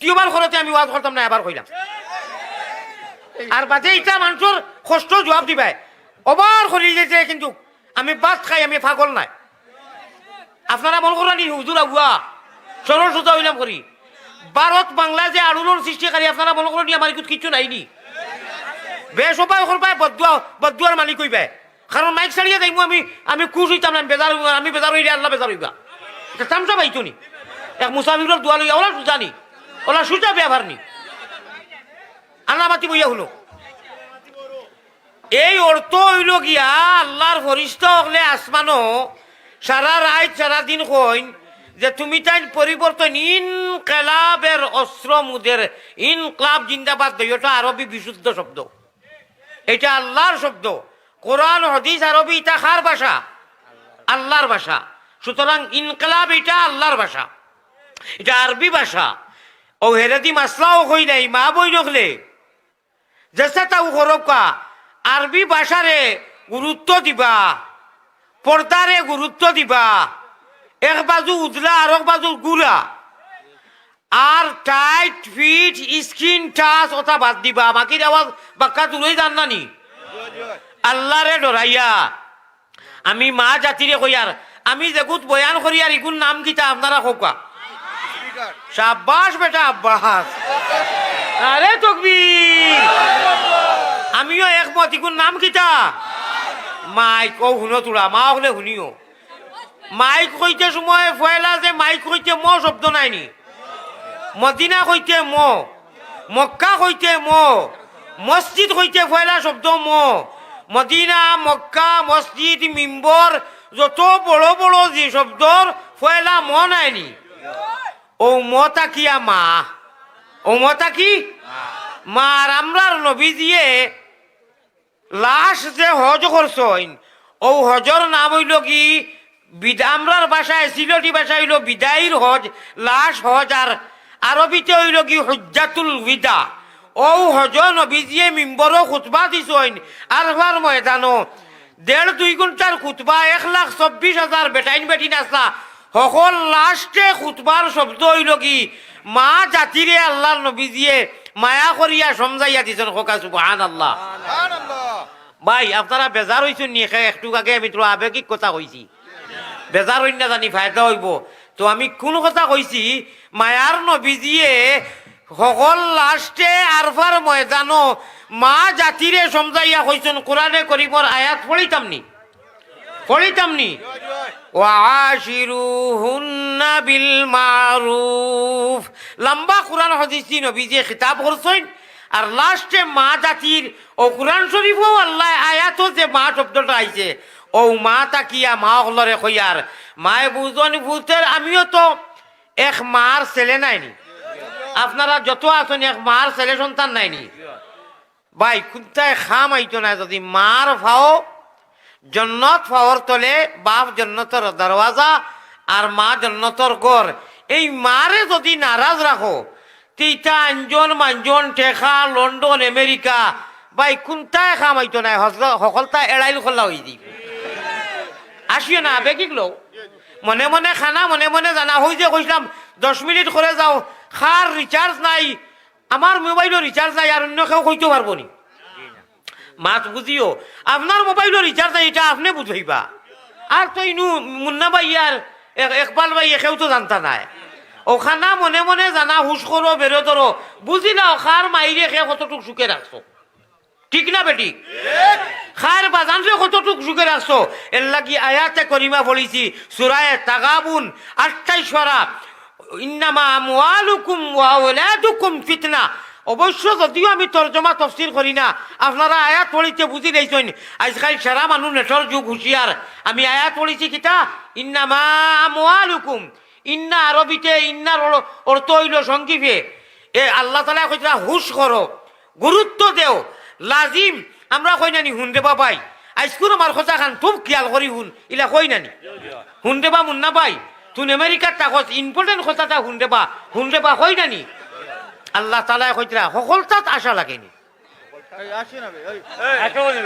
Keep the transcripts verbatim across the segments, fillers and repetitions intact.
দ্বিতীয়বার করতে আমি ওয়াজ করতাম না, এবার কইলাম। আর বাদে ইটা মানষর কষ্ট জুয়াব দিবায়। ওবার করি যে, যে কিন্তু আমি ভাত খাই, আমি পাগল নায়। আপনারা মনো কররা নি হুজুর আগুয়া, সরল সোজা অইলাম করি। ভারত বাংলা যে আড়ুলর সৃষ্টিকারী, আপনারা মনো কররা নি আমার ইগুত কিচ্ছু নাই নি? বেসবায় করবায়, বদদুয়া, বদদুয়ার মালিক অইবায়। কারণ মাইক ছাড়িয়া যাইমু আমি, আমি খুশ অইতাম না, আমি বেজার অইমু, আমি বেজার অইলে আল্লাহ বেজার অইবা। ইটা তামশা পাইতো নি? এক মুসাফিরর দোয়া লইয়া, ওলা সুজা নি, ওলা সুজা ব্যাপার নি। আল্লাহ মাতি বইয়া হুনো। এই অর্থ অইলো গিয়া আল্লাহর ফরিস্তা অকলে আসমানো সারা রাইত সারা দিন কইন যে তুমি তাইন পরিবর্তন, ইনকিলাবের অস্ত্র মুদের, ইনকিলাব জিন্দাবাদ, দুইটা আরবি বিশুদ্ধ শব্দ। ইটা আল্লাহর শব্দ। কোরআন, হাদিস, আরবি, ইটা কার ভাষা? আল্লাহর ভাষা। সুতরাং ইনকিলাব ইটা আল্লাহর ভাষা, ইটা আরবি ভাষা। অউ হেরেদি মাসলাও কই নাই, মা বইন অকলে। যেছা তাও করউক্কা, আরবি ভাষারে গুরুত্ব দিবা, পর্দারে গুরুত্ব দিবা। এক বাজু উজলা আর এক বাজু গুড়া। আর tight fit, skin touch ওটা বাদ দিবা। বাকির আওয়াজ বাক্কা দূরই যার না নি? আল্লাহরে ডরাইয়া। আমি মা জাতিরে কইয়ার, আমি যেগুত বয়ান করিয়ার, ইগুর নাম কিতা আপনারা কউক্কা? শাবাশ বেটা আব্বাস। আরে তকবীর। আমিও একমত, ইগুর নাম কিতা? মাইক। অউ হুনো থুড়া, মা অকলে হুনিও। মাইক কইতে সময় পয়লা যে মাইক কইতে ম শব্দ নাই নি? মদিনা কইতে ম, মক্কা কইতে ম, মসজিদ কইতে পয়লা শব্দ ম। মদিনা, মক্কা, মসজিদ, মিম্বর, যত বড় বড় যে শব্দর পয়লা ম নাই নি? অউ ম থাকিয়া মা, অউ ম থাকি মা। আর আমরার নবীজিয়ে লাশ যে হজ করছইন, অউ হজর নাম অইলো কি বিদা-, আমরার ভাষায়, সিলটি ভাষায় অইলো বিদায়র হজ, লাশ হজ, আর আরবিতে অইলো কি হজ্জাতুল বিদা। অউ হজ নবীজিয়ে মিম্বরো খুতবা দিছইন আরফার ময়দানো। দেড় দুই ঘন্টার খুতবা, এক লাখ চব্বিশ হাজার বেটাইন বেটিন আছলা, হকল লাস্টে খুতবার শব্দ অইলো কি, মা জাতিরে আল্লাহর নবীজিয়ে মায়া করিয়া সমজাইয়া দিছইন। কউক্কা সুবহানাল্লাহ। ভাই, আপনারা বেজার অইছইন নি? খে-, একটুক আগে আমি থুড়া আবেগিক কথা কইছি, বেজার অইন না জানি ফায়দা অইবো। তো আমি কুন কথা কইছি? মায়ার নবীজিয়ে হকল লাস্টে আরফার ময়দানো মা জাতিরে সমজাইয়া কইছইন, কোরআনে করিমর আয়াত পড়িতাম নি? পড়িতাম নি? "ওয়া আশিরুহুন্না বিল মারুফ।" লম্বা কোরআন হাদিস দি নবীজিয়ে খিতাব করছইন, আর লাস্টে মা জাতির, অউ কোরআন শরীফো আল্লায় আয়াতো যে মা শব্দটা আইছে, অউ মা থাকিয়া মা অকলরে কইয়ার, মায়ে বুঝনি ফুতের, আমিও তো এক মার ছেলে নায় নি? আপনারা যত আছইন এক মার ছেলে সন্তান নায় নি? ভাই, কুন্তায় কাম আইতো নায়, যুদি মার পাও জন্নত পাওর তলে, বাপ জন্নতর দরওয়াজা, আর মা জন্নতর ঘর। এই মারে যুদি নারাজ রাখো, তে ইতা আঞ্জন মাঞ্জন, টেকা, লন্ডন, আমেরিকা, ভাই, কুন্তায় কাম আইতো নায়, হকলতা এড়াইল খোলা অইযিবো। আসিও না, বেগিক লও। মনে মনে খানা, মনে মনে জানা। অউ যে কইছলাম, দশ মিনিট করে যাও, কার recharge নাই, আমার মোবাইলো recharge নাই, আর অইন্য কেউ কইতো পারবো নি? মাত বুঝিও, আপনার মোবাইলো recharge নাই, ইটা আপনে বুঝাইবা। আর তো ইনু মুন্না ভাই আর এক-, একবাল ভাই কেউ তো জানতা নায়। অখানা মনে মনে জানা, হুশ করো, বেরো ধরো, বুঝিলাও কার মাইরে কে কতটুক সুখে রাখছো। ঠিক না বেঠিক? কার বাজানরে কতটুক সুখে রাখছো। এরলাগি আয়াতে করিমা পড়ছি, সূরায়ে তাগাবুন, আটাইশ পারা, "ইন্নামা আমওয়ালুকুম ওয়া আওলাদুকুম ফিতনা।" অবশ্য যদিও আমি তর্জমা তফসির করি না, আপনারা আয়াত পড়িতে বুঝিলাইছইন। আইজকাইল সারা মানুষ নেটর যুগ, হুঁশিয়ার। আমি আয়াত পড়ছি কিতা? "ইন্নামা আমওয়ালুকুম।" ইন্না আরবিতে, ইন্নার অর-, অর্থ অইলো সংক্ষিপে, এ আল্লাহ তাআলায় কইতরা, "হুশ করো, গুরুত্ব দেও।" লাজিম, আমরা কই না নি, "হুন রে বা ভাই, আইজকুর আমার কথাখান খুব খিয়াল করি হুন", ইলা কই না নি? "হুন রে বা মুন্না ভাই, তুই আমেরিকাত থাকস, important কথাটা হুন রে বা, হুন রে বা", কই না নি? আল্লাহ তাআলায় কইতরা, হকলতাত আশা লাগে নি।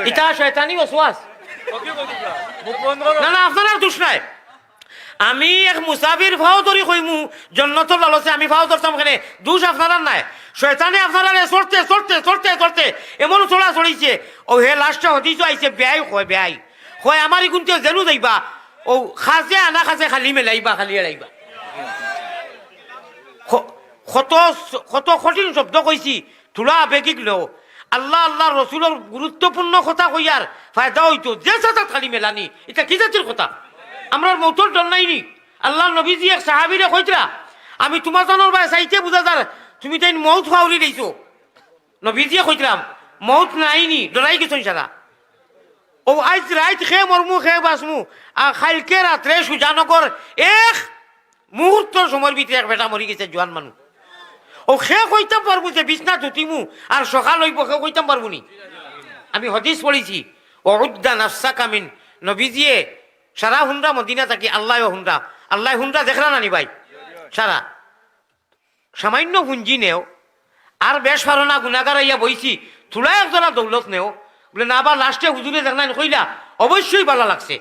ইটা শয়তানি ওয়াসওয়াস। না, না, আপনারার দোষ নাই। আমি এক মুসাফির ফাও ধরি কইমু, জন্নতর লালচে আমি ফাও ধরতাম কেনে? দুষ আপনারার নায়। শয়তানে আপনারারে চড়তে, চড়তে, চড়তে, চড়তে এমন চড়া চড়িছে, ও হে লাস্টে হদিসও আইছে, বেয়াই কয়, বেয়াই কয়, আমার ইগুনতে যেনু যাইবা, ও খাজে আনা খাজে খালি মেলাইবা, খালি এড়াইবা। ক-, কত, কত কঠিন শব্দ কইছি, থুড়া আবেগিক নেও। আল্লাহ, আল্লাহর রসুলর গুরুত্বপূর্ণ কথা কইয়ার ফায়দা অইতো, যে সাথে খালি মেলানি, ইটা কি জাতির কথা? আমরার মৌতর ডর নাই নি? আল্লাহর নবীজি এক সাহাবীরে কইতরা, "আমি তুমার জানর বায় চাইতে বুঝা যার, তুমি তাইন মৌত ফাউরি লইছো।" নবীজিয়ে কইতরা, "মৌত নাই নি, ডরাই গেছইন সারা।" ও আইজ রাইত খে মরমু, খে বাঁচমু, আর কাইলকে রাত্রে সুজানগর এক মুহূর্তর সময়র ভিতরে এক বেটা মরি গেছে, জোয়ান মানুষ। ও খে কইতাম পারবো যে বিছনা ধুতিমু আর সকাল অইবো, খে কইতাম পারবো নি? আমি হদিস পড়ছি, "ওয়া উদ্দা নাফসাকা মিন", নবীজিয়ে সারা হুনরা মদিনা থাকি, আল্লায়ও হুনরা, আল্লায় হুনরা দেখরা না নি ভাই? সারা সামান্য পুঞ্জি নেও, আর বেশ পারো না, গুনাগার আইয়া বইছি, থুড়া এক জোড়া দৌলত নেও। বলে, "না বা, লাস্টে হুজুরে দেখলাইন কইলা, অবশ্যই ভালা লাগছে।"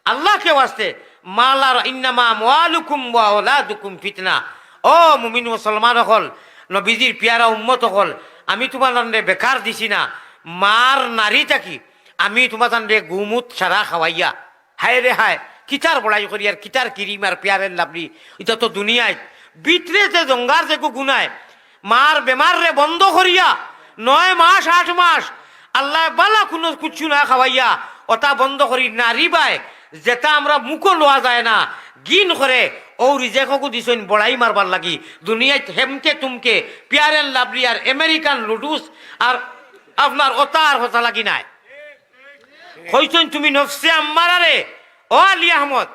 আল্লাহকে ওয়াস্তে, মাল আর ইন্নামা আমওয়ালুকুম ওয়া আওলাদুকুম ফিতনা। ও মুমিন মুসলমান অকল, নবীজির পিয়ারা উম্মত অকল, আমি তুমার তানরে বেকার দিছি না, মার নারী থাকি আমি তুমার তানরে গুমুত সারা খাওয়াইয়া। হায় রে হায়, কিতার বড়াই করি আর কিতার কিরিম আর পিয়ারের লাভলি, ইটা তো দুনিয়ায়। ভিতরে যে জঙ্গার যে গুনায়, মার বেমার রে বন্ধ করিয়া নয় মাস, আট মাস, আল্লায় বালা কুনু কুচ্ছু না খাওয়াইয়া, ওটা বন্ধ করি নারী বায়, যেটা আমরা মুখো লওয়া যায় না, ঘিন করে, ও রিজেকগু দিছইন বড়াই মারবার লাগি, দুনিয়াত হেমকে তুমকে, পিয়ারের লাভলি আর আমেরিকান লুডুস আর আপনার ওটা আর হতা লাগি নাই। কইছইন, "তুমি নফসে আম্মারারে, ও আলী আহমদ,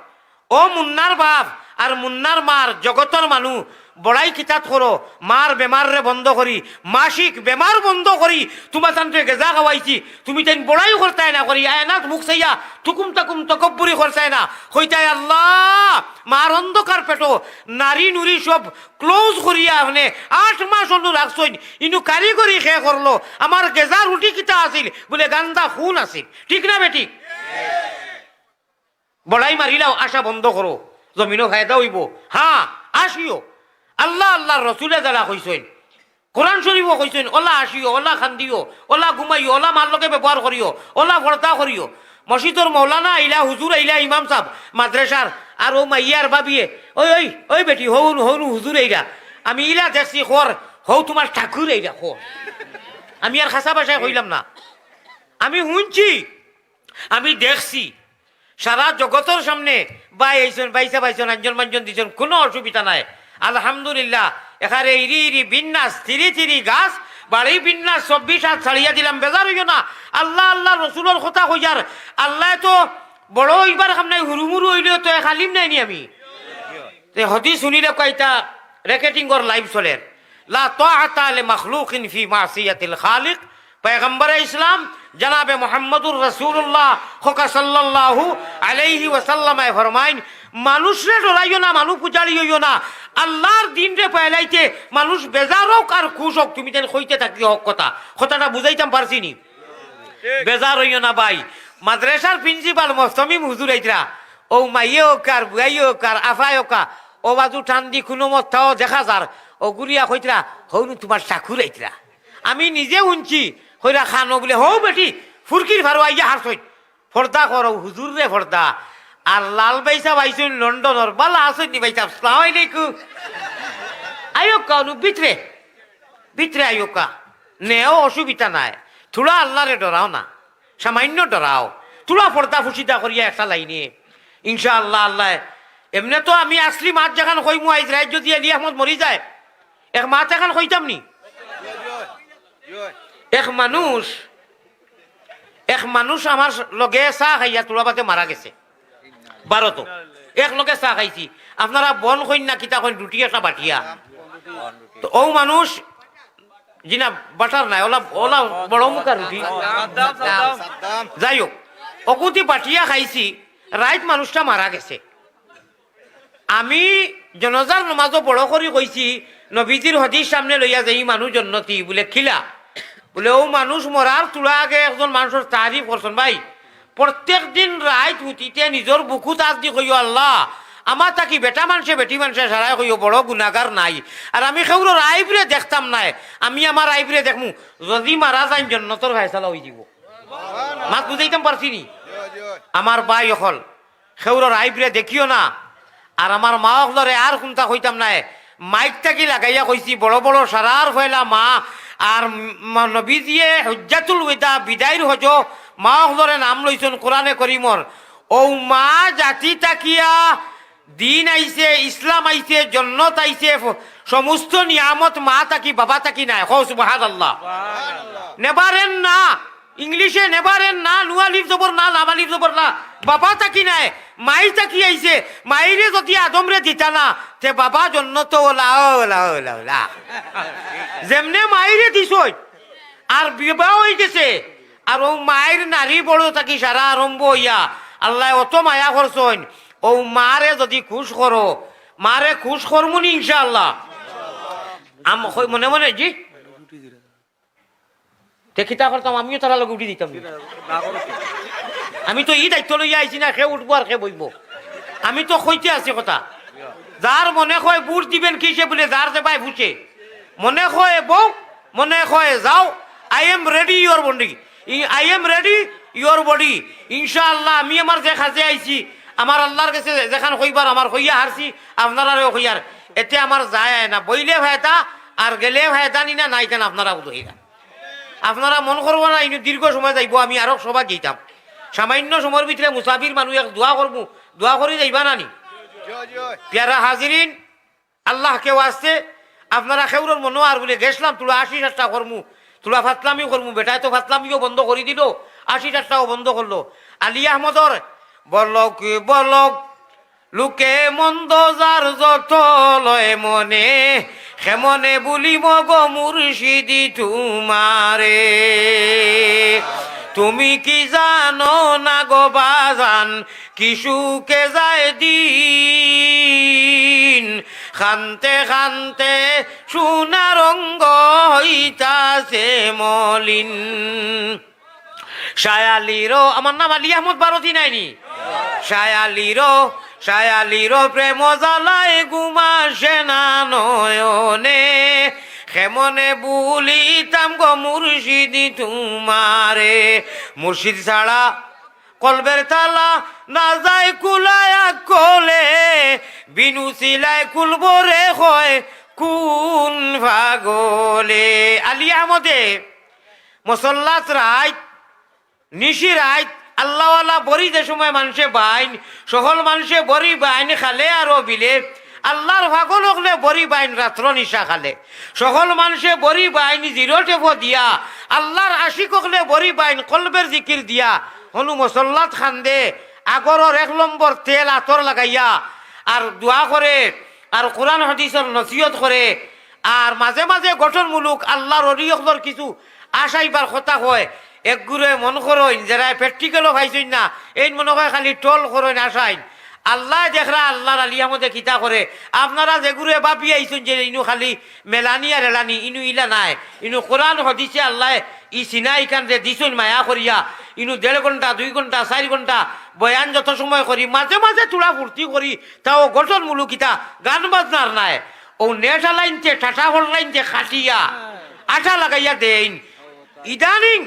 ও মুন্নার বাপ আর মুন্নার মার জগতর মানু, বড়াই কিতাত করো, মার বেমাররে বন্ধ করি, মাসিক বেমার বন্ধ করি, তুমার তানরে গেজা খাওয়াইছি, তুমি তাইন বড়াই করতায় না করি, আয়নাত মুখ চাইয়া তুকুম তাকুম তকব্বুরি করতায় না, কইতায়, 'আল্লাহ, মার অন্ধকার পেটো নারী নুরি সব close করিয়া আপনে আট মাস অনু রাখছইন, ইনু কারিগরি খে করলো, আমার গেজা রুটি কিতা আছিল?' বলে, "গান্দা খুন আছিল।" ঠিক না বেটি? বড়াই মারিলাও, আশা বন্ধ করো, জমিনো ফায়দা অইবো। হ্যাঁ, আসিও। আল্লাহ, আল্লাহর রসুলে যারা কইছইন, কোরআন শরীফও কইছইন, "ওলা আসিও, ওলা খান্দিও, ওলা ঘুমাইও, ওলা মার লগে ব্যবহার করিও, ওলা পর্দা করিও।" মসজিদর মৌলানা আইলা, হুজুর আইলা, ইমাম সাহেব, মাদ্রাসার, আর ও মাইয়ার বাবিয়ে, "ওই, ওই, ওই বেটি, হউন, হউন হুজুর আইলা। আমি ইলা দেখছি খর, হউ তুমার ঠাকুর আইলা খর।" আমি আর খাসা ভাষায় কইলাম না, আমি হুনছি, আমি দেখছি। সারা জগতর সামনে ভাই আইছইন, ভাইসাব আইছইন, আঞ্জন মাঞ্জন দিছইন, কুনু অসুবিধা নাই। আলহামদুলিল্লাহ। এখানে ইরি ইরি বিন্যাস, থিরি থিরি গাছ, বাড়ি বিন্যাস, চব্বিশ হাত ছাড়িয়া দিলাম, বেজার অইও না। আল্লাহ, আল্লাহ রসুলর কথা কইয়ার, আল্লায় তো বড় অইবার কাম নাই, হুরুমুরু অইলেও তো এক আলিম নায় নি আমি। তে হদিস হুনিলে কইতা, রেকর্ডিং কর, live চলের। লা তাআতা লি মাখলুকিন ফি মাসিয়াতিল খালিক। পয়গম্বরে ইসলাম জনাবে মুহাম্মদুর রাসূলুল্লাহ হকা সাল্লাল্লাহু আলাইহি ওয়াসাল্লামে ফরমাইন, "মানুষরে ডরাইও না, মানুষ পূজারি অইও না, আল্লাহর দিনরে ফয়লাইতে মানুষ বেজার অউক আর খুশ অউক, তুমি তাইন কইতে থাকিও হক কথা।" কথাটা বুঝাইতাম পারছি নি? বেজার অইও না ভাই। মাদ্রাসার প্রিন্সিপাল মোহতমিম হুজুর আইতরা, ও মাইয়ে অউক আর বুয়াই অউক আর আফায় অউক, ও বাজু টান দি কুনু মত্তাও দেখা যার, ও ঘুরিয়া কইতরা, "হউনু তুমার ঠাকুর আইতরা।" আমি নিজে হুনছি, কইরা খানো বুলে, "হউ বেটি, ফুরকির ফারো আইয়া হারছইন।" পর্দা করো, হুজুররে পর্দা। আর লাল ভাইসাব আইছইন লন্ডনর, "বালা আছইন নি ভাইসাব? সালাম আলাইকুম।" আইওকা অনু ভিতরে, ভিতরে আইওকা। নেও, অসুবিধা নাই। থুড়া আল্লাহরে ডরাও না, সামান্য ডরাও। থুড়া পর্দা ফুশিদা করিয়া একটা লাইনে। ইনশাআল্লাহ, আল্লাহ। এমনে তো আমি আসলি মাত যেখান কইমু, আইজ রাইত যদি আলী আহমদ মরি যায়, এক মাত এখান কইতাম নি? এক মানুষ, এক মানুষ আমার লগে চা খাইয়া তুলাবাতে মারা গেছে। ভারত। এক লগে চা খাইছি। আপনারা বন কইন না, কিতা কইন, রুটি একটা বাটিয়া। তো ও মানুষ, জি না, বাটার নাই, ওলা, ওলা বড় মুখা রুটি। যাই হোক, অগুতি বাটিয়া খাইছি, রাইত মানুষটা মারা গেছে। আমি জনাজার নমাজও বড় করি কইছি, নবীজির হদিস সামনে লইয়া যে ই মানুষ জন্নতি, বুলে, "কিলা?" বুলে, "ও মানুষ মরার তুলা আগে একজন মানুষর তারিফ করছন ভাই, প্রত্যেক দিন রাইত হুতিতে নিজর বুকুত আত দি কইও, 'আল্লাহ, আমার থাকি বেটা মানষে বেটি মানষে সারায় কইও বড় গুনাগার নাই। আর আমি কেউরর আইবরে দেখতাম নায়, আমি আমার আইবরে দেখমু, যদি মারা যাইন জন্নতর ফয়সালা অইযিবো। মাত বুঝাইতাম পারছি নি? আমার ভাই অকল, কেউরর আইবরে দেখিও না। আর আমার মা অকলরে আর কুন্তা কইতাম নায়, মাইক থাকি লাগাইয়া কইছি, বড় বড় সারার পয়লা মা, আর ম-, নবীজিয়ে হজ্জাতুল বিদা, বিদায়র হজো মা অকলরে নাম লইছইন কোরআনে করিমর। অউ মা জাতি থাকিয়া দিন আইছে, ইসলাম আইছে, জন্নত আইছে, ফ-, সমস্ত নিয়ামত মা থাকি, বাবা থাকি নায়। কও সুবহানাল্লাহ। নেভার এন্ড না, ইংলিশে নেভার এন্ড না, নুন আলিফ জবর না, লাম আলিফ জবর না, বাবা থাকি নায়, মাই থাকি আইছে। মাইরে যদি আদমরে দিতা না, তে বাবা জন্নত ওলা, ওলা, ওলা, ওলা। যেমনে মাইরে দিছইন, আর বিবাহ অইগেছে, আর অউ মাইর নাড়ির বড় থাকি সারা আরম্ভ অইয়া, আল্লায় অত মায়া করছইন, অউ মারে যদি খুশ করো, মারে খুশ করমুনি ইনশাআল্লাহ। আম-, কই মনে মনে, জি? তে কিতা করতাম, আমিও তারার লগে উঠি দিতাম নি। আমি তো ই দায়িত্ব লইয়া আইছি না, কে উঠবো আর কে বইবো। আমি তো কইতে আছি কথা। যার মনে কয় ভোট দিবেন কিসে বুলে, যার যেবায় ফুসে। মনে কয় বউ, মনে কয় যাও, I am ready your body, I am ready your body। ইনশাআল্লাহ, আমি আমার যে কাজে আইছি, আমার আল্লার গেছে যেখান কইবার আমার কইয়া হারছি, আপনারারেও কইয়ার। এতে আমার যায় আয় না, বইলে ফায়দা, আর গেলে ফায়দা নি না, নাই কেন আপনারা বুঝইরা। আপনারা মন করবা না, ইনু দীর্ঘ সময় যাইবো, আমি আরক সভাত যাইতাম। সামান্য সময়র ভিতরে মুসাফির মানুষ এক দোয়া করমু, দোয়া করি যাইবা না নি? পিয়ারা হাজিরিন, আল্লাহকে ওয়াস্তে, আপনারা কেউরর মনো আর বুলে গেছলাম, তুলা আশি ঠাট্টা করমু, তুলা ফাতলামি করমু, বেটায় তো ফাতলামিও বন্ধ করি দিলো, আশি ঠাট্টাও বন্ধ করলো। আলী আহমদর বলক বলক লোকে মন্দ যার যত লয় মনে, কেমনে ভুলিমু গো মুর্শিদি তুমারে। তুমি কি জানো না গো বাজান, কি সুখে যায় দিন, কানতে কানতে সোনার অঙ্গ হইতাছে মলিন। শায়ালিরো, আমার নাম আলী আহমদ ভারতী নায়নি? শায়ালিরো, শায়ালিরো প্রেম জ্বালায় ঘুম আসে না নয়নে। কেমনে ভুলিতাম গো মুর্শিদি তুমারে। মুর্শিদ ছাড়া কলবের তালা না যায় খুলায় আকলে। বিনু সিলায় খুলবো রে কয় কুন পাগলে। আলী আহমদে মসল্লাত রাইত, নিশি রাইত, আল্লাওয়ালা বড়ি যে সময় মানষে বাইন, সকল মানষে বড়ি বাইন খালে আরো বিলে, আল্লার পাগল অকলে বড়ি বাইন রাত্র নিশা খালে। সকল মানষে বড়ি বাইন জিরো টেপো দিয়া, আল্লার আশিক অকলে বড়ি বাইন কলবের জিকির দিয়া। হনু মসল্লাত কান্দে, আগরর এক নম্বর তেল আতর লাগাইয়া, আর দোয়া করে, আর কোরআন হাদিসর নসিহত করে, আর মাঝে মাঝে গঠনমূলক আল্লার অলি অকলর কিছু আশাইবার কথা কয়। একগুরে মন করইন, যেরায় practical-ও পাইছইন না, এইন মনো কয় খালি troll করইন, আশাইন। আল্লায় দেখরা আল্লার আলী আহমদে কিতা করে। আপনারা যেগুরে ভাবি আইছইন যে ইনু খালি মেলানি আর এলানি, ইনু ইলা নায়। ইনু কোরআন হাদিসে আল্লায় ই সিনা ইখানরে দিছইন মায়া করিয়া। ইনু দেড় ঘন্টা, দুই ঘন্টা, চাইর ঘন্টা বয়ান যত সময় করি, মাঝে মাঝে থুড়া ফুর্তি করি, তাও গঠনমূলক ইতা গান বাজনার নায়। অউ নেট আলাইনতে, টাটা হল লাইনতে খাটিয়া আঠা লাগাইয়া দেইন। ইদানিং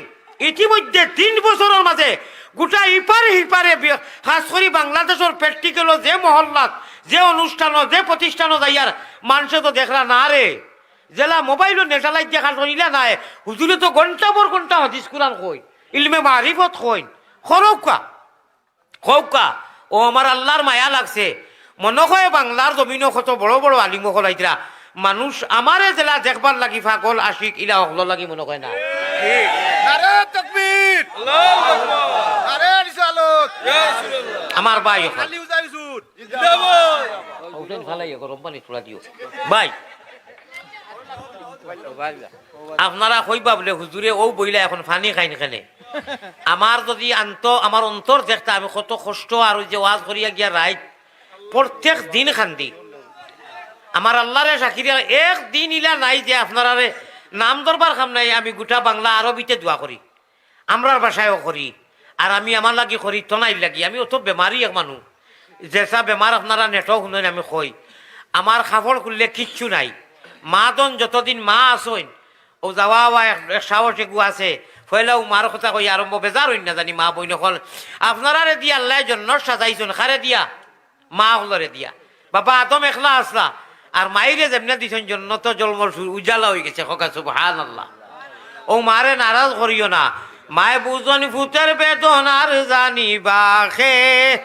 ইতিমধ্যে তিন বছরর মাঝে গোটা ইপারে হিপারে বি-, খাছ করি বাংলাদেশর practical-ও যে মহল্লাত, যে অনুষ্ঠানো, যে প্রতিষ্ঠানো যাইয়ার মানষে তো দেখরা না রে। যেলা মোবাইলো নেট আলাইতে খাটো নিলা নায়, হুজুরে তো ঘন্টা পর ঘন্টা হাদিস কুরআন কইন, ইলমে মারিফত কইন, খরৌকা। কউক্কা, ও আমার আল্লার মায়া লাগছে। মনো কয় বাংলার জমিনো কত বড় বড় আলিম অকল আইতরা। মানুষ আমারে যেলা দেখবার লাগি পাগল আশিক, ইলা অকলর লাগি মনো কয় না। নারে তাকবীর! আল্লাহু আকবার! নারে রিসালত! ইয়া রাসূলুল্লাহ! আমার ভাই অকল। আলী উজাই হুজুর! জিন্দাবাদ! ওটা ফালাই গরম পানি থুড়া দিও। ভাই, আপনারা কইবা বুলে, "হুজুরে অউ বইলা এখন পানি খাইন কেনে?" আমার যদি আন্ত-, আমার অন্তর দেখতা, আমি কত কষ্ট আর অউ যে ওয়াজ করিয়া গিয়া রাইত, প্রত্যেক দিন কান্দি। আমার আল্লারে সাক্ষী দিয়া এক দিন ইলা নাই যে আপনারারে নাম ধরবার কাম নাই, আমি গোটা বাংলা আরবিতে দোয়া করি, আমরার ভাষায়ও করি, আর আমি আমার লাগি করি, তনাইর লাগি, আমি অত বেমারি এক মানুষ। যেসা বেমার আপনারা নেটো হুনইন আমি কই, আমার কাপড় খুললে কিচ্ছু নাই। মা দন যতদিন মা আছইন, অউ যাওয়া আওয়া এক, এক সাহস এগু আছে। পয়লা অউ মার কথা কই আরম্ভ, বেজার অইন না জানি মা বইন অকল। আপনারারে দিয়া আল্লায় জন্নত সাজাইছইন, কারে দিয়া? মা অকলরে দিয়া। বাবা আদম একলা আছলা, আর মাইরে যেমনে দিছইন জন্নতো জলমল সু-, উজালা অইগেছে। কউক্কা সুবহানাল্লাহ। অউ মারে নারাজ করিও না। মায় বুঝইন পুতর বেদনা আর জানিবা কে,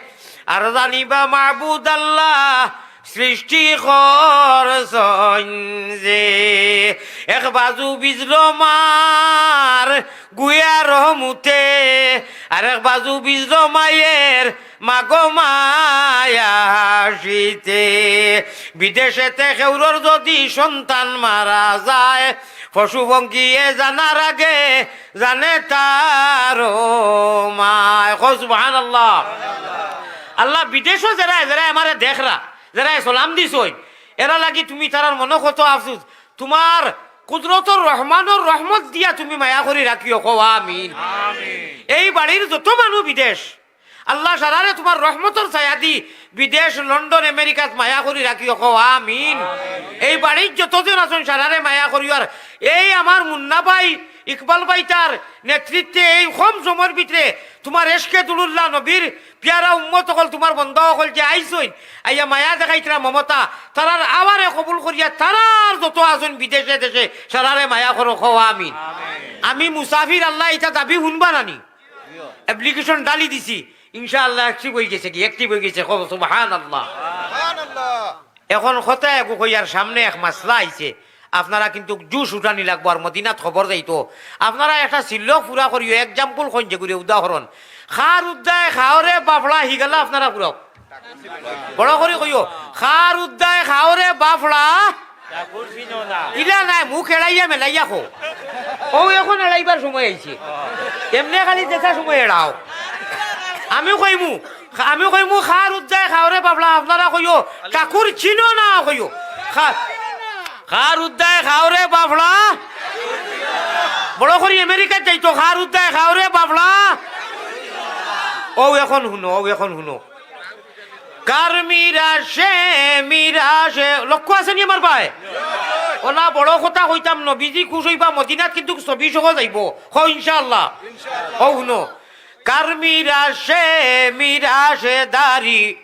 আর জানিবা মাবুদ আল্লাহ সৃষ্টি করছইন যে। এক বাজু বিজলো মার গুয়ার মুতে, আর এক বাজু বিজলো মায়ের মাগো মায়া শীতে। বিদেশেতে কেউরর যদি সন্তান মারা যায়, পশু পঙ্খিয়ে জানার আগে জানে তার মায়। কও সুবহানাল্লাহ। আল্লাহ বিদেশো যেরা, যেরা আমারে দেখরা, যেরা সালাম দিছইন, এরা লাগি তুমি তারার মনো কত আফসুস। তুমার কুদরতর রহমানর রহমত দিয়া তুমি মায়া করি রাখিও, কও আমিন। এই বাড়ির যত মানুষ বিদেশ, আল্লাহ সারারে তুমার রহমতর ছায়া দি বিদেশ, লন্ডন, আমেরিকাত মায়া করি রাখিও, কও আমিন। এই বাড়ির যতজন আছইন সারারে মায়া করিও। আর এই আমার মুন্না ভাই, ইকবাল ভাই তার নেতৃত্বে এই কম সময়র ভিতরে তুমার এশকে দুলুল্লাহ নবীর পিয়ারা উম্মত অকল, তুমার বন্দা অকল যে আইছইন, আইয়া মায়া দেখাইতরা মমতা, তারার আওয়ারে কবুল করিয়া তারার যত আছইন বিদেশে দেশে সারারে মায়া করো, কও আমিন। আমি মুসাফির, আল্লায় ইতা দাবি হুনবা নানি? Application ডালি দিছি, ইনশাআল্লাহ active অইগেছে কি? Active অইগেছে, কও সুবহানাল্লাহ। সুবহানাল্লাহ। এখন কথা এগু কইয়ার সামনে এক মাসলা আইছে, আপনারা কিন্তু জুশ উঠানি লাগবো, আর মদিনাত খবর যাইতো। আপনারা একটা সিল্লক পুরা করিও, example কইন যেগুরে উদাহরণ। খার উদ্দায় খাওরে বাফড়া হিগালা আপনারা পুরাও। বড় করি কইও, খার উদ্দায় খাওরে বাফড়া। ইলা নায়, মুখ এড়াইয়া মেলাইয়া কও। অউ এখন এড়াইবার সময় আইছে। এমনে খালি যেতা সময় এড়াও। আমি কইমু, আমি কইমু, খার উদ্দায় খাওরে বাফড়া, আপনারা কইও, ঠাকুর চিনো না কইও। খা-, খার উদ্দায় খাওরে বাফড়া। বড় করি আমেরিকাত যাইতো, খার উদ্দায় খাওরে বাফড়া। অউ এখন হুনো, অউ এখন হুনো। কার মিরাশে, মিরাশে, লক্ষ্য আছে নি আমার ভাই? অলা বড় কথা কইতাম, নবীজি খুশ অইবা, মদিনাত কিন্তু ছবি সহ যাইবো। কও ইনশাআল্লাহ। অউ হুনো, কার মিরাশে, মিরাশে দারি,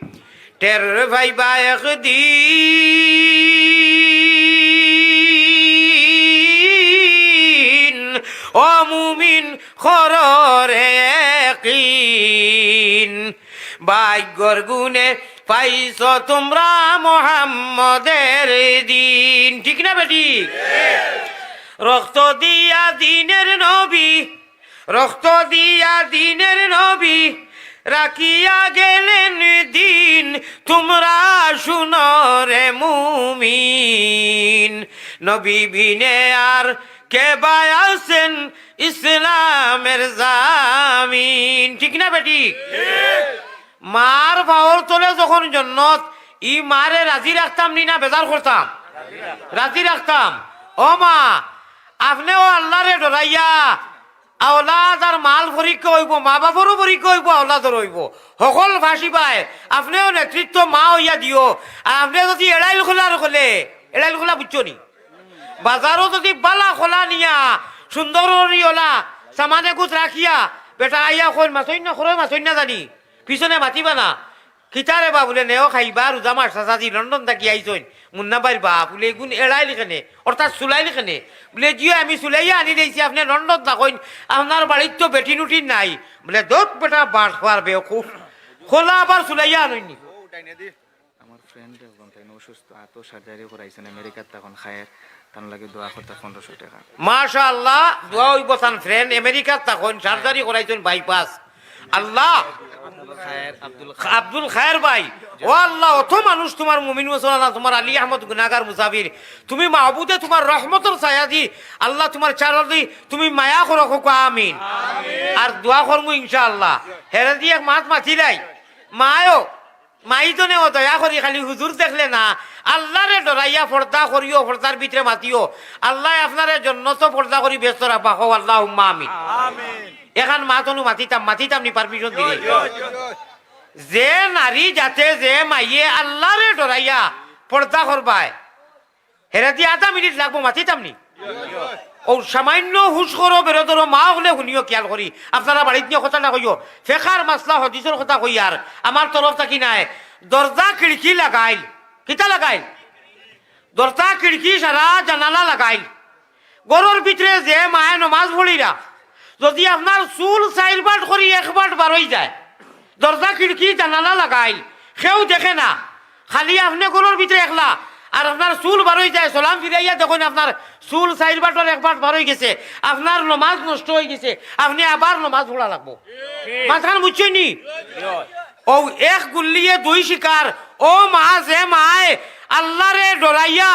টের পাইবা একদিন, ও মুমিন, কররে ইয়াকিন। ভাগ্যর গুণে পাইছো তুমরা মোহাম্মদের দিন। ঠিক না বেঠিক? রক্ত দিয়া দিনের নবী, রক্ত দিয়া দিনের নবী রাখিয়া গেলেন দিন। তুমরা শুনো রে মুমিন, নবী বিনে আর কে বা আছেন ইসলামের জামিন। ঠিক না বেঠিক? মার পাওর তলে যখন জন্নত, ই মারে রাজি রাখতাম নি না বেজার করতাম? রাজি রাখতাম। ও মা, আপনেও আল্লারে ডরাইয়া, আওলাদ আর মাল পরীক্ষা অইবো, মা বাপরও পরীক্ষা অইবো, আওলাদর অইবো, হকল ফাঁসি পায়। আপনেও নেতৃত্ব মা অইয়া দিও। আর আপনে যদি এড়াইল খোলার খোলে, এড়াইল খোলা বুঝছো নি? বাজারো যদি বালা খোলা নিয়া, সুন্দর করি ওলা, সামানে গুছ রাখিয়া, বেটা আইয়া কইন, "মাছইন না, খরয় মাছইন না জানি।" পিছনে মাতিবা না। কিতারে বা বুলে, "নেও খাইবা, রোজা মাস চাচাজি লন্ডন থাকি আইছইন।" মুন্না ভাইর বাপ বুলে, "এগুন এড়াইল কেনে, অর্থাৎ চুলাইল কেনে?" বুলে, "জিও, আমি চুলাইয়া আনি দিছি, আপনে লন্ডন থাকইন, আপনার বাড়িত তো বেটিন উটিন নাই।" বুলে, "দোত বেটা, বাটপার বেওকুফ, খোলা আবার চুলাইয়া আনইনি।" আমার friend একজন তাইন অসুস্থ, আতো surgery করাইছইন, আমেরিকাত থাকইন খায়ের, তান লাগি দোয়া করতা পনেরোশো টেকা। মাশাআল্লাহ, দোয়া অইবো তান friend আমেরিকাত থাকইন, surgery করাইছইন bypass। আল্লাহ। আব্দুল খায়ের, আব্দুল খায়ের। আব্দুল খায়ের ভাই, ও আল্লাহ, অত মানুষ তুমার মুমিন মুসলমান, তুমার আলী আহমদ গুনাগার মুসাফির, তুমি মাবুদে তুমার রহমতর ছায়া দি, আল্লাহ তুমার চারদি তুমি মায়া করো, কউক্কা আমিন। আর দোয়া করমু ইনশাআল্লাহ। হেরেদি এক মাত মাতিলাই, মায়ও মাইজনেও দয়া করি খালি হুজুর দেখলে না, আল্লারে ডরাইয়া পর্দা করিও, পর্দার ভিতরে মাতিও। আল্লায় আপনারে জন্নতো পর্দা করি বেহেস্তো রাখবা, কও আল্লাহুম্মা আমিন। আমিন। এখান মাত অনো মাতিতাম, মাতিতাম নি permission দিলে। জয়, জয়, জয়। যে নারী যাতে, যে মাইয়ে আল্লারে ডরাইয়া পর্দা করবায়, হেরাদি আধা মিনিট লাগবো, মাতিতাম নি? অউ সামাইন্য হুশ করো, বেরো ধরো, মা অকলে হুনিও, খিয়াল করি। আপনারা বাড়িত নিয়া কথাটা কইও, ফেকার মাসলা হদিসর কথা কইয়ার, আমার তরফ থাকি নায়। দরজা খিড়কি লাগাইল, কিতা লাগাইল? দরজা খিড়কি সারা জানালা লাগাইল। ঘরর ভিতরে যে মায়ে নমাজ পড়িরা, যুদি আপনার চুল চাইর বাট করি এক বাট বারই যায়, দরজা খিড়কি জানালা লাগাইল, কেউ দেখে না, খালি আপনে ঘরর ভিতরে একলা, আর আপনার চুল বারই যায়, সালাম ফিরাইয়া দেখইন আপনার চুল চাইর বাটর এক বাট বারই গেছে, আপনার নমাজ নষ্ট অইগেছে, আপনে আবার নমাজ পড়া লাগবো। মাতখান বুঝছইন নি? অউ এক গুল্লিয়ে দুই শিকার। ও মা, যে মায় আল্লারে ডরাইয়া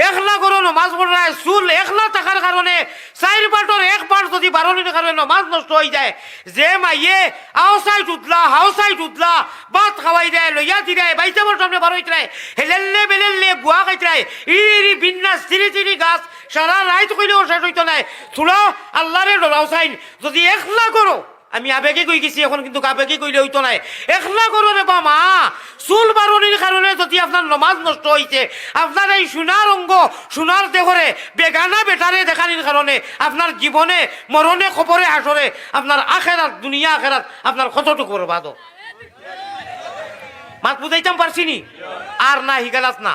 একলা ঘরো নমাজ পড়রায়, চুল একলা থাকার কারণে চাইর বাটর এক বাট যুদি বারনির কারণে নমাজ নষ্ট অইযায়, যে মাইয়ে আও সাইড উদলা, হাও সাইড উদলা, ভাত খাওয়াইরায়, লইয়া দিরায়, বাইসাবর সামনে বারইতরায়, হেলেল্লে বেলেল্লে গুয়া খাইতরায়, ইরি ইরি বিন্নাস, চিনি চিনি গাছ, সারা রাইত কইলেও শেষ অইতো নায়। থুড়া আল্লারে ডরাও চাইন, যুদি একলা ঘরো আমি আবেগে কইগেছি, অখন কিন্তু আবেগে কইলে অইতো নায়। একলা ঘরো রে বা মা, চুল বারনির কারণে যুদি আপনার নমাজ নষ্ট অইছে, আপনার এই সোনার অঙ্গ, সোনার দেহরে বেগানা বেটারে দেখানির কারণে আপনার জীবনে, মরণে, কবরে, হাশরে আপনার আখেরাত, দুনিয়া আখেরাত আপনার কতটুকু বরবাদ অয়। মাত বুঝাইতাম পারছি নি? আর না, হিগালাত না।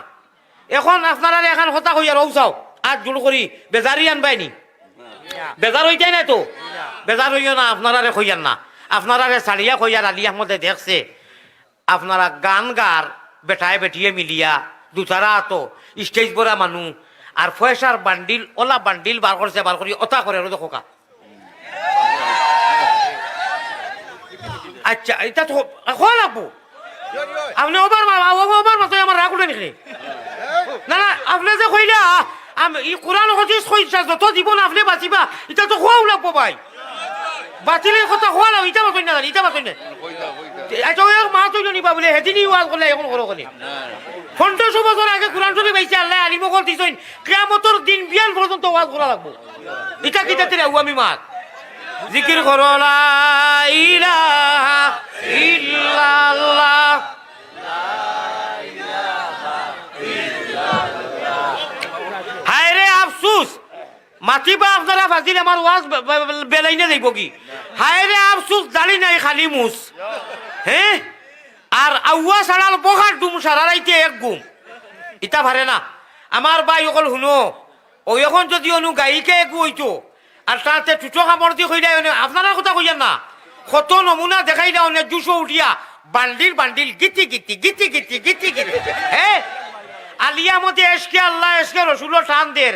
অখন আপনারারে একখান কথা কইয়ার, অউ চাও, আত জোড় করি, বেজারি আনবায় নি? বেজার অইতায় নায় তো? বেজার অইও না, আপনারারে কইয়ার না। আপনারারে ছাড়িয়া কইয়ার, আলী আহমদে দেখছে, আপনারা গান গার, বেটায় বেটিয়ে মিলিয়া, দুতারা আতো, স্টেজ ভরা মানু, আর পয়সার বান্ডিল, অলা বান্ডিল বার করছে, বার করি অতা করে, অউ দেখো কা। আচ্ছা, ইতা তো কওয়া লাগবো। আপনে ওবার মা-, ও-, ওবার মাথায় আমার রাগ উঠে নিকলে। না, না, আপনে যে কইলা, আম-, ই কোরআন হাদিস কইছা, যত জীবন আপনে বাঁচিবা, ইতা তো কওয়াউ লাগবো ভাই। বাতিলর কথা কওয়া লাগবো, ইতা মাতইন না জানি, ইতা মাতইন না। আচ্ছা, অউ এক মাত অইলো নি বা বুলে, হেদিনই ওয়াজ করলে, অখন করো কেনে? পনেরোশো বছর আগে কোরআন শরীফ আইছে, আল্লায় আলিম অকল দিছইন, কিয়ামতর দিন বিয়ান পর্যন্ত ওয়াজ করা লাগবো। ইটা কিতা তে আওয়ামী মাত? জিকির করো, লা ইলাহা ইল্লাল্লাহ। হায় রে আফসুস, মাতিবা আপনারা ফাজিল, আমার ওয়াজ বে-, বে-, বে-, বেলাইনে যাইবো কি? হায় রে আফসুস, দাড়ি নাই, খালি মুছ। হে? আর আউয়া ছাড়াল বখার ডুম, সারা রাইতে এক ঘুম। ইতা পারে না। আমার ভাই অকল হুনো, অউ অখন যুদি অনো গায়িকা এগু অইতো, আর তাতে টুটো কামড় দি কইলা, অনে আপনারার কথা কইয়ার না, কত নমুনা দেখাইলা, অনে জুশো উঠিয়া bundle bundle Giti Giti, Giti Giti, Giti Giti. হে? আলিয়া মতে এশকে আল্লাহ, এশকে রসুলো টান দের,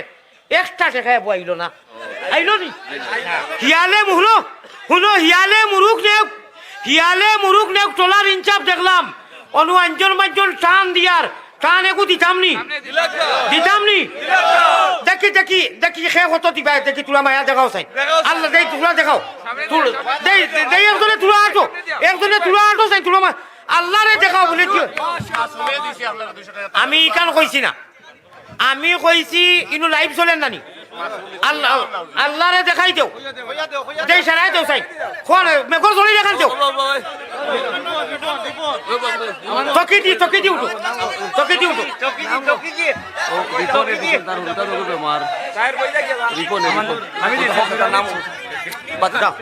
একটা টেকা এবো আইলো না। আইলো নি? হিয়ালে মুরুখ, হুনো, হিয়ালে মুরুখ নেউক, হিয়ালে মুরুখ নেউক, টলার ইনসাফ দেখলাম। অনো আঞ্জন মাঞ্জন টান দিয়ার, টান এগু দিতাম নি? দিতাম নি? দেখি, দেখি, দেখি, কে কত দিবা, দেখি, তুলা মায়া দেখাও চাই। আল্লাহ, দেই, তুলা দেখাও। তুল-, দেই, দেই, একজনে তুলা আটো, একজনে তুলা আটো চাই, তুলা মা-, আল্লাহরে দেখাও বুলে কি? আমি ইখান কইছি না। আমি কইছি, ইনো live চলের না নি? আল্লাহ, আল্লাহরে দেখাই দেও। দেই সারাই দেও চাই। কোন মেঘর জড়ি দেখান দেও। চকি দি, চকি দি উঠো। চকি দি উঠো। রিপনে দিছেন, তার উল্টা রোগে বেমার। রিপনে, রিপন। বাদ দাও।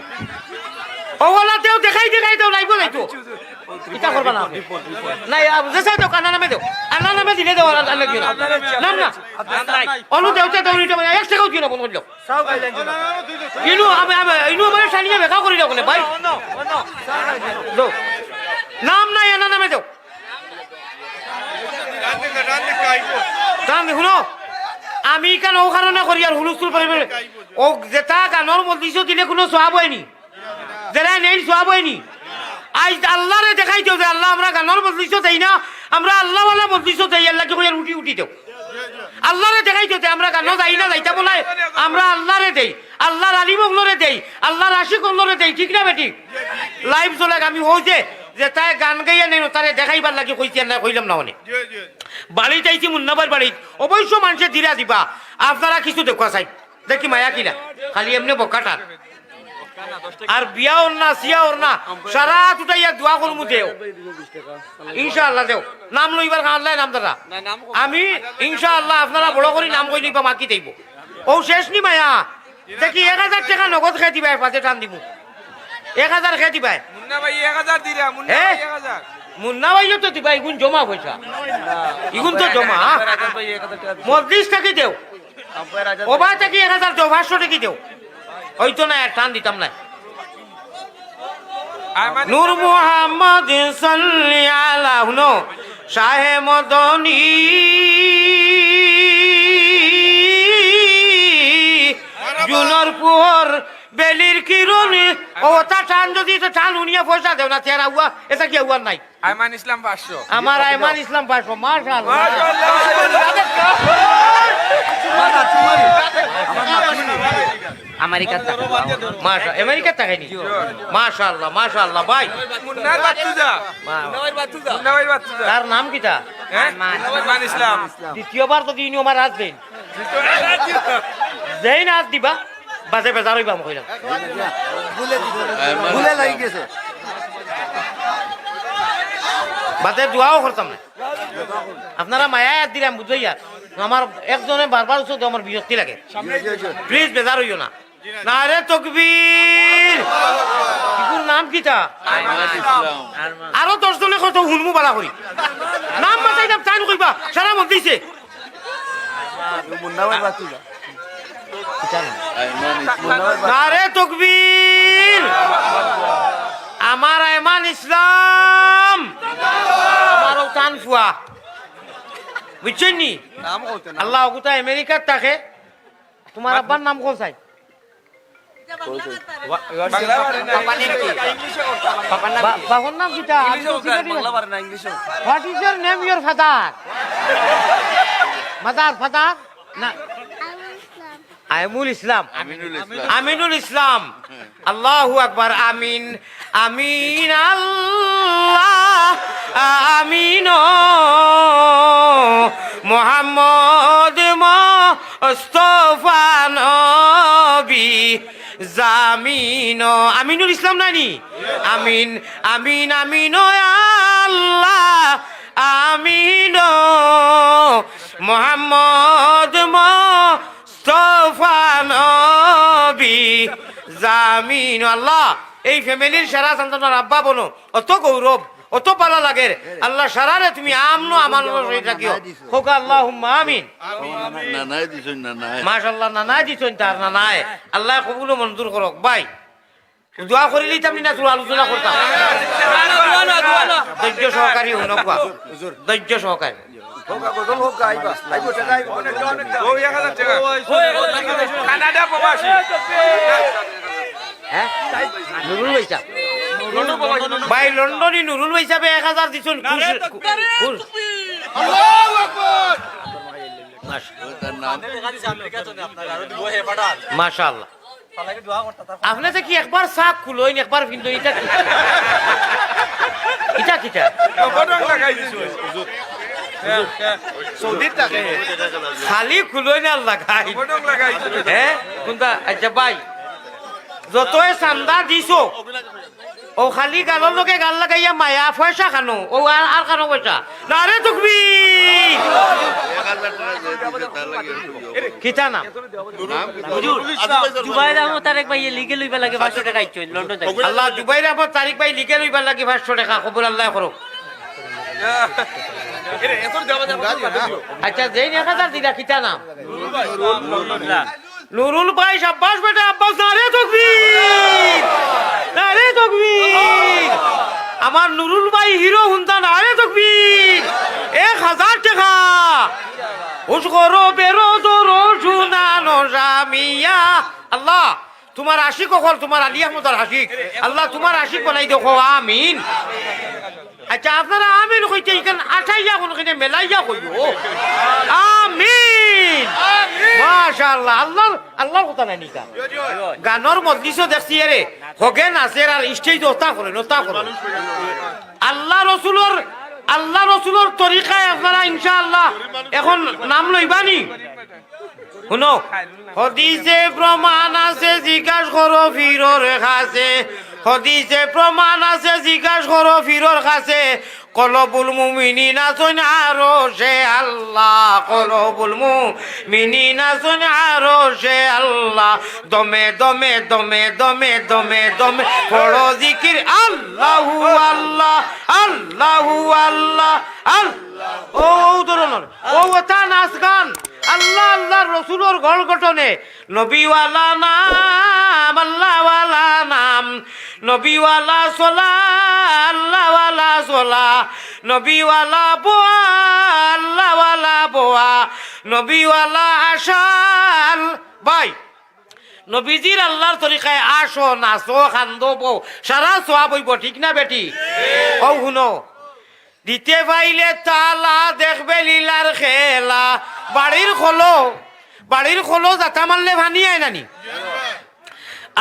ও ওলা দেও, দেখাই, দেখাই দেও, live-ও যাইতো। ইটা করবা না আপনে। না, ইয়া, যে চাই দেও, আল্লার নামে দেও। আল্লার নামে দিলে দেও, আর আল্লাহ দিও না। নাম না। অনু দেও, দেও, দেও, ইটা মানে এক টাকাও দিও না, বন্ধ করিলাও। ইনু, আমি, আমি, ইনু আমার টানিয়া বেকা করিলাও কেনে, ভাই? দেও। নাম নাই, আল্লার নামে দেও। টান দি, হুনো। আমি ইখান অউ কারণে করি আর হুলস্থুল পরিবেশ। অউ যেটা গানর মজলিসও দিলে কুনু সওয়াব অয়নি। যেরা নেইন সওয়াব অয়নি। আইজ আল্লারে দেখাই দেও যে আল্লা আমরা গানর মজলিসও দেই না, আমরা আল্লাওয়ালা মজলিসও দেই, আল্লারে কইয়ার উঠি উঠি দেও। আল্লারে দেখাই দেও যে আমরা গানো যাই না, যাইতা বলায় আমরা আল্লারে দেই, আল্লার আলিম অকলরে দেই, আল্লার আশিক অকলরে দেই, ঠিক না বেঠিক? Live চলেক, আমি কইছি যে তাই গান গাইয়া নেইন, তারে দেখাইবার লাগি কইছি, আর না কইলাম না অনে। বাড়িত আইছি মুন্নাবার বাড়িত, অবশ্য মানষে দিরা দিবা, আপনারা কিছু দেখবা চাই। দেখি মায়া কিলা, খালি এমনে বকা টান। আর বিয়া অর না, সিয়া অর না, সারা আত উঠাইয়া দোয়া করমু দেও। ইনশাআল্লাহ দেও। নাম লইবার খান আল্লাহ নাম দাদা। আমি ইনশাআল্লাহ আপনারা বড় করি নাম কই নিবা মাকি দেইব। ও শেষ নি মায়া। দেখি এক হাজার টেকা নগদ খে দিবায়, পাঁচে টান দিমু। এক হাজার খে দিবায়। মুন্না ভাই এক হাজার দিরা, মুন্না এ? ভাই এক হাজার। মুন্না ভাইও তো দিবা, ইগুন জমা পয়সা। ইগুন তো জমা। মজলিস থাকি দেও। ওবা থাকি এক হাজার দেও, পাঁচশো টাকি দেও। হইতো না, এক টান দিতাম না। আয় মানে নূর মুহাম্মদ সাল্লি আলা, হুনো, শাহে মদনী, জুনর পুহর বেলির কিরণে, ও তা টান যদি তো টান হুনিয়া পয়সা দেও না, তেরা উয়া, এটা কি উয়ার নাই? আয়মান ইসলাম পাঁচশো। আমার আয়মান ইসলাম পাঁচশো, মাশাআল্লাহ। মাশাআল্লাহ। আমেরিকার টাকা। মাশা-, আমেরিকার টাকা নি? মাশাআল্লাহ, মাশাআল্লাহ, ভাই। মুন্নার বাচ্চুজা। মা-, মুন্না ভাইর বাচ্চুজা। তার নাম কিতা? হ্যাঁ? আয়মান। আয়মান ইসলাম। দ্বিতীয়বার তো দিন আমার আসবেন। যেই নাচ দিবা, বাজে বেজার হইবা, আমি কইলাম। ভুলে দিছে। ভুলে লাগি গেছে। বাদে দোয়াও করতাম না। আপনারা মায়া আর দিলাম, বুঝাইয়া। আমার একজনে বারবার উঠছে, আমার বিরক্তি লাগে। প্লিজ, বেজার হইও না। নারে তকবীর। ইগুর নাম কিতা? আরো দশ জনে কত হুনমু বালা করি। নাম বাতাইলাম, তাইন কইবা, সারা মন দিছে। মুন্না ভাই বাকি যা। নারে তকবীর। আমার আয়মান ইসলাম। আমারও তান ফুয়া। বুঝছইন নি? নাম কইতে না। আল্লাহ অগুতা আমেরিকার থাকে। তোমার আব্বার নাম কোন সাই? বাংলা পারে না, বাবার নাম কি? বাবার নাম কি? বা-, বাবার নাম কিতা? আমি তো ইংলিশে চিনি না। বাংলা পারে না, ইংলিশে। What is your name, your father? Mother, father? না। আইমুল ইসলাম। আমিনুল ইসলাম। আমিনুল ইসলাম। আল্লাহু আকবার। আমিন, আমিন, আল্লাহ, আমিন। মোহাম্মদ মোস্তফা নবী জামিন। আমিনুল ইসলাম নানি? আমিন, আমিন, আমিন, আল্লাহ, আমিন। মোহাম্মদ মোস্তফা নবী জামিন। আল্লাহ, এই ফ্যামিলির সারা সন্তানর আব্বা বনো, অত গৌরব, অত ভালা লাগের। আল্লাহ, সারারে তুমি আমনো আমানর সহিত রাখিও। হোক আল্লাহুম্মা আমিন। নানায় দিছইন, নানায়। মাশাআল্লাহ, নানায় দিছইন তার নানায়। আল্লাহ কবুল ও মঞ্জুর করুক। ভাই, দোয়া করিলিতাম নি না, তোরা আলোচনা করতাম। দোয়া না, দোয়া না, দোয়া না। ধৈর্য সহকারী হুনউক্কা। ধৈর্য সহকারী। ও, এক হাজার টাকা। কানাডা প্রবাসী। হ্যাঁ? নুরুল ভাই সাহেব। ভাই, লন্ডনী নুরুল ভাই সাহেবে এক হাজার দিছইন, খুশ, খুশ। মাশাআল্লাহ। আপনি যে কি একবার চা খুলইন, একবার ফিন্দইন, ইটা কি? ইটা কিতা? সৌদির থাকে। খালি খুলইন আর লাগাইন। হ্যাঁ? কুনটা? আচ্ছা ভাই, যতই চান্দা দিছো, ও খালি গালর লগে গাল লাগাইয়া মায়া পয়সা খানো, ও আর, আর খানো পয়সা। নারে তকবীর! কিতা নাম? হুজুর, জুবাইর আহমদ তারেক ভাই লিগে লইবার লাগি পাঁচশো টাকা আইছইন, লন্ডন থাকি। আল্লাহ, জুবাইর আহমদ তারেক ভাই লিগে লইবার লাগি পাঁচশো টাকা, কবুল আল্লাহ করুক। আচ্ছা, যেইন এক হাজার দিলা, কিতা নাম? নুরুল ভাই, সাব্বাস বেটা, আব্বাস, নারে তকবীর! নারে তকবীর! আমার নুরুল ভাই হিরো হুনতা, নারে তকবীর! এক হাজার টাকা! হুশ করো, বেরো, ধরো, শুনানো জামিয়া। আল্লাহ, তুমার আশিক অকল, তুমার আলী আহমদর আশিক। আল্লাহ, তুমার আশিক বানাই দেও, কও আমিন। আচ্ছা, আপনারা আমিন কইতে ইখান আটাইয়া কুনখানে মেলাইয়া কইও। আমিন। মাশাআল্লাহ। আল্লাহর, আল্লাহর কথা নায় নি ইটা। গানর মজলিসো দেখছি এরে, হগে নাচের আর স্টেজো অতা করের, অতা করের। আল্লাহ রসুলর, আল্লাহ রসুলর তরিকায় আপনারা ইনশাআল্লাহ এখন নাম লইবা নি। হুনো, হদিসে প্রমাণ আছে, জিজ্ঞাস করো ফিরর কাছে। হদিসে প্রমাণ আছে, জিজ্ঞাস করো ফিরর কাছে। কলবুল মুমিনিন আছইন আরশে আল্লাহ, কলবুল মুমিনিন আছইন আরশে আল্লাহ। দমে দমে দমে দমে দমে দমে পড়ো জিকির, আল্লাহু আল্লাহ, আল্লাহু আল্লাহ, আল্লাহ। ও ধরনের, ও ওটা নাচ গান, আল্লাহ আল্লাহর রসুলর ঘর গঠনে। নবীওয়ালা নাম, আল্লাহওয়ালা নাম, নবীওয়ালা চলা, আল্লাহওয়ালা চলা, নবীওয়ালা বওয়া, আল্লাহওয়ালা বওয়া, নবীওয়ালা আশা। আল-, ভাই, নবীজির আল্লাহর তরিকায় আসো, নাচো, কান্দো, বও, সারা সওয়াব অইবো, ঠিক না বেটি? ও হুনো, দিতে পাইলে তালা, দেখবে লীলার খেলা। বাড়ির খলো, বাড়ির খলো জাতা মারলে পানি আয় নানি?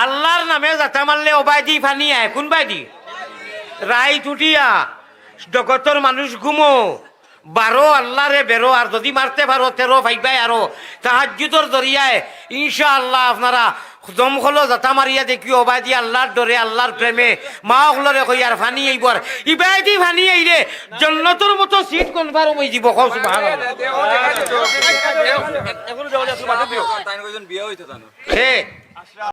আল্লাহর নামে জাতা মারলে ওবায়দি পানি আয়। কোন বায়দি? রাইত উঠিয়া জগতর মানুষ ঘুমো, বারো আল্লাহরে বেরো, আর যদি মারতে পারো তেরো পাইবায় আরো। তাহাজ্জুদর জরিয়ায় ইনশাআল্লাহ আপনারা দমখলো জাতা মারিয়া দেখিও, ওবায়দি আল্লাহর ডরে, আল্লাহর প্রেমে, মা অকলরে কইয়ার পানি আইবো, আর ইবায়দি পানি আইলে জন্নতর মতো সিট কনফার্ম অইযিবো। কও সুবহানাল্লাহ। হে।